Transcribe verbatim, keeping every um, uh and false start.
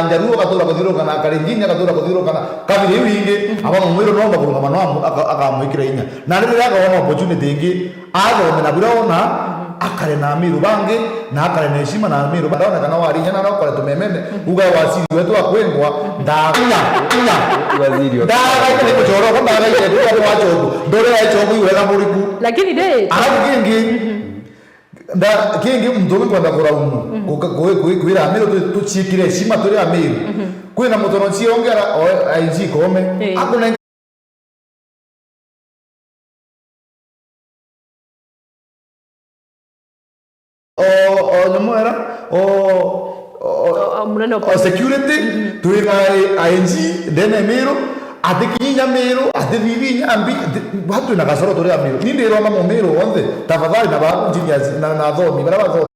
Njaruo agatura kuthiuruka na Kalenjin agatura kuthiuruka na kabira iu ingi, aba Mumiru no makurungama no amu-, aka-, akamwikira inya. Na riria akona opportunity ingi, athome na biria ona, akare na Amiru bangi, na akare na heshima na Amiru. Ndona kana wari inya na ukore tumemene, uga waziri wetu akwengwa, ndaga, Waziri wa ndagaite ni kuchoroko, ndagaite tu kwa chogo. Ndore ya chogo iwega muriku. Lakini de. Alafu kingi, Nda, kingi muntu ungi kwenda kuraumu, kuka-, kwi-, kwi-, kwira Amiru tu-, tuciikire heshima turi Amiru. Kwina mutonochia ungi ara, o, I G Koome. Eh. Akune o, o, nyamu era, o, o, O, o, munene o, o security, twina I G, ndene Miru, atikinyinya Miru, atithithi nyambi, ati-, batu na kasoro turi Amiru. Ni ndiromba Mumiru wonthe, tafadhali na ba engineers, na, na athomi, bara bathomi.